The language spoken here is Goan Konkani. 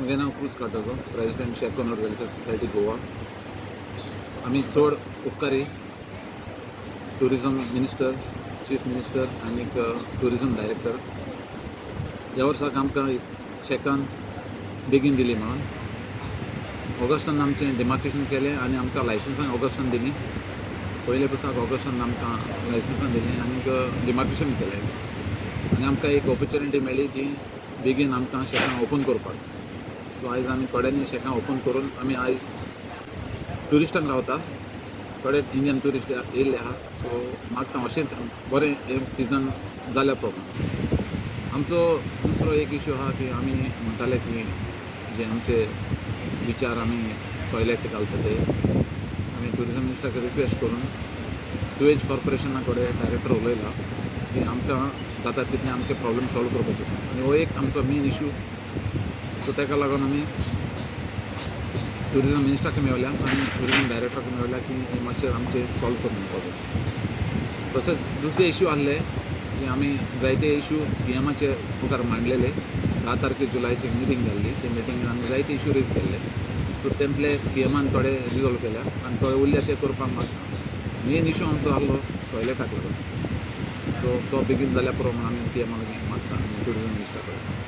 म्हगेलें नांव Cruz Cardozo, President, Shack Owner Welfare Society, Goa. आमी चड उपकारी टुरिजम मिनिस्टर, चीफ मिनिस्टर आनीक टुरिजम डायरेक्टर, ह्या वर्साक आमकां शॅकान बेगीन दिली म्हणून. ऑगस्टान आमचें डिमार्केशन केलें आनी आमकां लायसन्सां ऑगस्टान दिलीं. पयले वर्साक ऑगस्टान आमकां लायसन्सां दिलीं आनीक डिमार्केशन केलें आनी आमकां एक ऑपॉर्च्युनिटी मेळ्ळी की बेगीन आमकां शॅकां ओपन करपाक. सो आयज आमी थोड्यांनी शॅकां ओपन करून आमी आयज ट्युरिस्टांक रावता. थोडे इंडियन ट्युरिस्ट येयल्ले आहा. सो मागता, अशेंच बरें हें सिजन जाल्या प्रमाण. आमचो दुसरो एक इशू आहा की आमी म्हणटाले की जे आमचे बिचार आमी टॉयलेट घालता, ते आमी ट्युरिजम मिनिस्टराक रिक्वेस्ट करून सुवेज कॉर्पोरेशना कडेन डायरेक्टर उलयला की आमकां जाता तितलें आमचे प्रॉब्लम सॉल्व करपाचे आनी हो एक आमचो मेन इशू. सो ताका लागून आमी ट्युरिजम मिनिस्टराक मेवल्या आनी ट्युरिजम डायरेक्टराक मेवल्या की हे मातशें आमचें सॉल्व करून दिवपाक. तशेंच दुसरे इशू आहले जे आमी जायते इशू सी एमाचे मुखार मांडलेले. 10 तारखे जुलायची मिटींग जाल्ली. ते मिटिंगेन आमी जायते इशू रेज केल्ले. सो तेंतले सी एमान थोडे रिजॉल्व केल्या आनी थोडे उरल्या, ते करपाक मागता. मेन इशू आमचो आहलो टॉयलेटाक लागून. सो तो बेगीन जाल्यार पुरो म्हणून आमी सी एमा लागीं मागता आनी ट्युरिजम मिनिस्टरा कडेन.